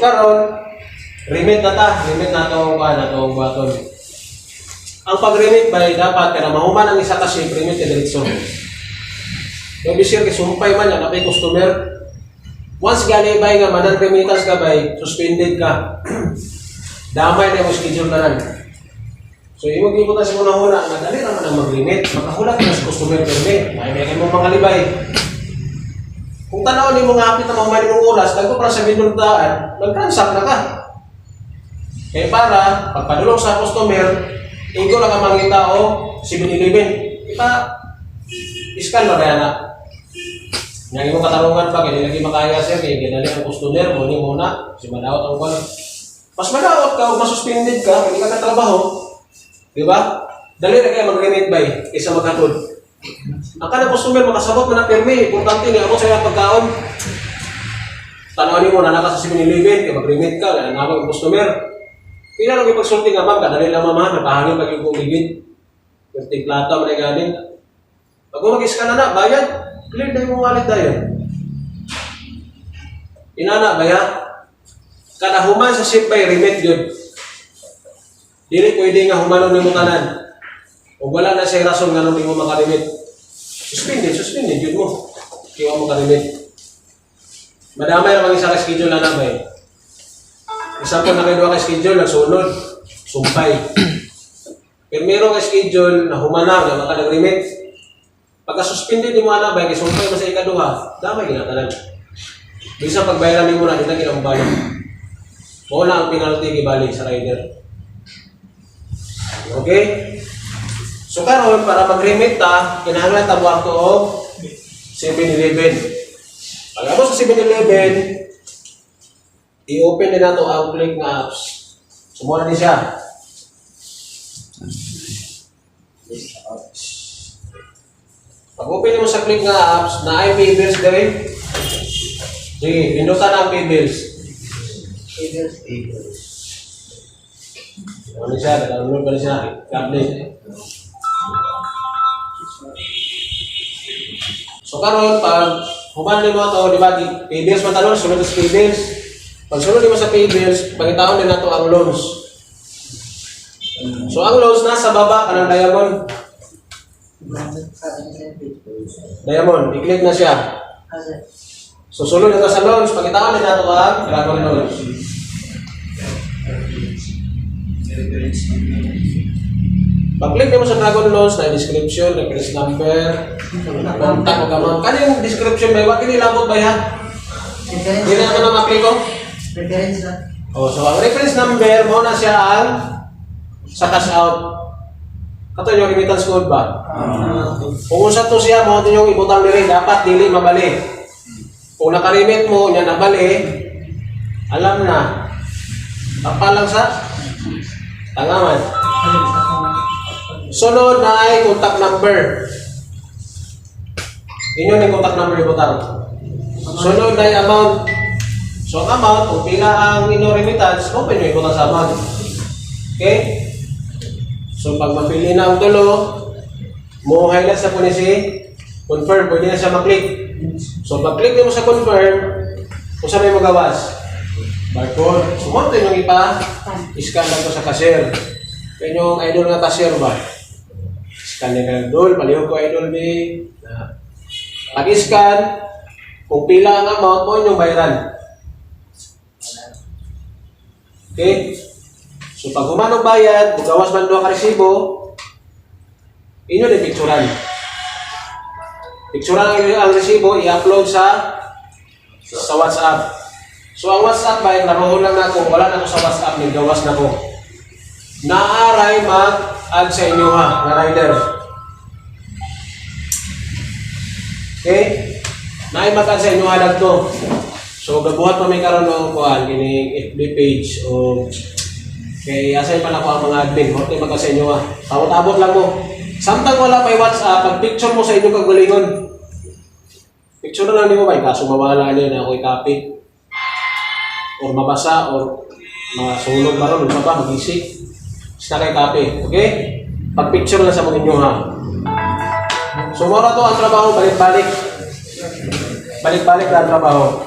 Karon, remit na ta, remit na to ba na to button. Ang pag-remit ba dapat kada mahuman ang isa ka shift, remit ka diretso. Yung bisir kay sumpay man yan, napay customer. Once gani bay nga manang remittance ka bay, suspended ka. Damay na yung schedule tanan. So imo gibutan sa una huna nga dali ra man ang mag-remit, makahulat na sa customer permi. May may mo mga libay. Kung tanaw nimo nga hapit na mahuman imong oras, dagko para sa vendor daan, mag-transact na ka. Kay para pagpadulong sa customer, igo na ka mangita o 7-Eleven. Ipa scan ba kaya na? Yang imong katarungan pa kay di lagi makaya, sir, kay ginali ang customer mo ni muna si madaot ang kuan. Mas madaot ka o masuspended ka, hindi ka katrabaho. Di ba? Dali ra kay mag-remit bay kaysa maghatod. Ang kanang customer makasabot man na pirmi, importante ni ako sa iyang pagkaon. Tanaw nimo na naka sa 7-Eleven kay mag-remit ka, kaya nawag ang customer. Pila ra pagsulti nga, "Ma'am, kadali lang mama, nagpahangin pag yung ligid." Perting plata man ay galing. Pag mag-scan na na, bayad, clear na yung wallet dayon. Inana ba ya? Kada human sa shift bay, remit yun. Dili pwede nga humanon nimo tanan. Ug wala na siya rason nga nung mo makaremit. Suspended, suspended yun mo. Kaya mo makaremit. Madamay ra mang isa ka schedule na bay. Isa po na kayo duha ka schedule, nagsunod, sumpay. Pero meron ka schedule na humana, nga maka nag-remit. Pagka suspended mo ana bay, kay sumpay mo sa ikaduha, damay ginatanan. Bisa pagbayaran nimo na, di na ginambalik. Mao na ang penalty gibalik sa rider. Okay? So karon para mag-remit ta, kinahanglan ta moadto og 7-Eleven. Pag abot sa 7-Eleven, i-open din nato ang Click nga apps. So mao na ni siya. Pag open mo sa Click nga apps, na ay pay bills diri. Sige, pindutan ang pay bills. Ano siya? Download pa rin siya. Update. So karon pag human nimo ato, di ba, pay bills man talon, sunod sa pay bills. Pag sunod nimo sa pay bills, pangitaon din nato ang loans. So ang loans nasa baba kanang diamond. Diamond, i-click na siya. So sulod na ta sa loans, pangitaon din nato ang Dragon Loans. Pag-click mo sa Dragon Loans, na description, reference number, contact o amount. Kani yung description may wa kini labot ba ya? Reference. Di na ako na ma-click ko. Reference na. Oh, so ang reference number mo na siya ang sa cash out. Kato yung remittance code ba? Kung unsa to siya mo yung ibutang diri, dapat dili mabali. Kung nakaremit mo nya nabali, alam na. Tapa lang sa tangaman. Sunod na ay contact number. Inyo ni contact number ibutang. Sunod na ay amount. So ang amount, kung pila ang inyo remittance, open nyo ibutang sa amount. Okay? So pag mapili na ang tulo, mo highlight sa po ni si confirm, pwede na siya maklik. So pag click mo sa confirm, kung saan may magawas? Barcode. So mo yung ipa, scan lang to sa cashier. Kaya yung idol nga cashier ba? Scan ni idol, palihog ko idol B. Na. Pag-scan, kung pila ang amount mo, inyong bayaran. Okay? So pag humanong bayad, mugawas man duha ka resibo, inyo din picturean. Picturean ang resibo, i-upload sa WhatsApp. So ang WhatsApp ba, laruhon lang na ako, wala na ako sa WhatsApp, nagawas na ko. Naaray mag-add sa inyo ha, nga rider. Okay? Naay mag-add sa inyo ha dagto. So gabuhat pa may karon og kuan kining FB page o kay asay pa na ko ang mga admin, mo mag sa inyo ha. Abot-abot lang mo. Samtang wala pa WhatsApp, pag picture mo sa inyong kagalingon. Picture na lang nimo ba kaso mawala ni na ako i-copy. Or mabasa or masunog ba ron, ba magisi. Basta kay copy, okay? Pag picture lang sa mga inyo ha. So mora to ang trabaho, balik-balik. Balik-balik na ang trabaho.